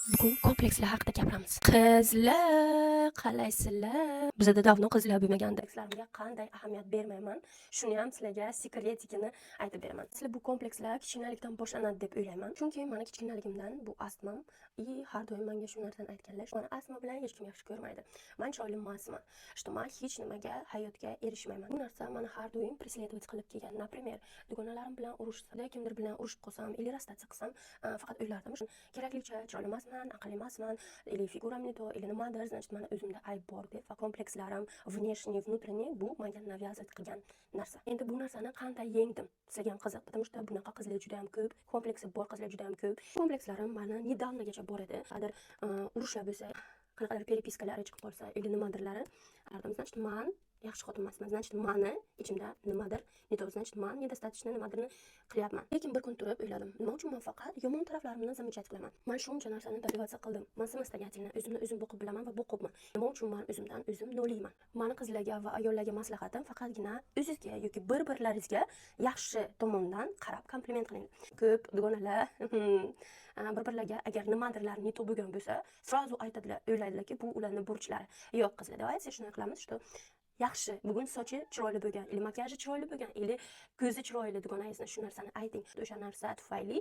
Bugun komplekslar haqida gapiramiz. Qizlar, qalaysizlar? Bizada давно qizlar bo'lmagandi. Komplekslarga qanday ahamiyat bermayman, shuni ham sizlarga секретик ini aytib beraman. Sizlar, bu komplekslar kichkinalikdan boshlanadi deb o'ylayman. Chunki mani kichkinaligimdan bu astmam и har doim menga shu narsani aytganlar. Mani astma bilan hech kim yaxshi ko'rmaydi. Man chiroyli emasman. Что man hech nimaga, hayotga erishmayman. Bu narsa mani har doim преследовать qilib kelgan. Например, dugonalarim bilan urushsa, kimdir bilan urushib qolsam или расстаться qilsam, faqat o'ylardim. Keraklicha chiroyli emasman, aqlli emasman, или figuram не то, или nimadir, значит, mani o'zimda ayb bor deb va komplekslarim внешний, внутренний bu menga навязывать qilgan narsa. Endi bu narsani qanday yengdim? Sizlarga ham qiziq, потому что bunaqa qizlar juda ham ko'p, kompleksi bor qizlar juda ham ko'p. Komplekslarim mani недавно gacha bor edi. Agar urushlar bo'lsa, qanaqadir переписка lari chiqib qolsa или nimadirlari, значит, man yaxshi xotin emasman, значит, mani ichimda nimadir не то, значит, man недостаточно nimadirni qilyapman. Lekin bir kun turib o'yladim: nima uchun man faqat yomon taraflarimni замечать qilaman? Man shuncha narsani добиваться qildim, man самостоятельно o'zimni o'zim boqib bilaman va boqibman. Nima uchun man o'zimdan o'zim noliyman? Mani qizlarga va ayollarga maslahatim: faqatgina o'zizga yoki bir birlaringizga yaxshi tomondan qarab kompliment qiling. Ko'p dugonalar bir birlariga agar nimadirlar не то bo'lgan bo'lsa, сразу aytadilar, o'ylaydilarki, bu ularni burchlari. Yo'q, qizlar, давайте shunday qilamiz, что yaxshi, bugun sochi chiroyli bo'lgan или makiyaji chiroyli bo'lgan или ko'zi chiroyli dugonangizni, shu narsani ayting. O'sha narsa tufayli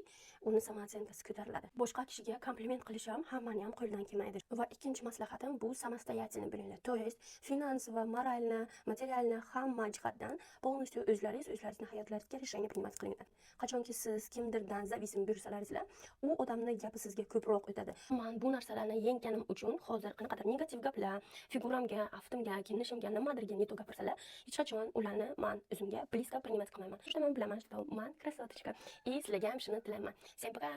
uni самооценка si ko'tariladi. Boshqa kishiga kompliment qilish ham hammani ham qo'lidan kelmaydi. Va ikkinchi maslahatim bu самостоятельный bo'linglar, то есть финансово, морально, материально, hamma jihatdan полностью o'zlaringiz o'zlaringizni hayotlaringizga решение принимать qilinglar. Qachonki siz kimdirdan зависим bo'lsalaringizlar, u odamni gapi sizga ko'proq o'tadi. Man bu narsalarni yengganim uchun hozir qanaqadir negativ gaplar figuramga, aftimga, kiyinishimga, nimadirga не то gapirsalar, hech qachon ularni man o'zimga близко принимать qilmayman. Что man bilaman, что man красоточка, и sizlarga ham shuni tilayman. Всем пока.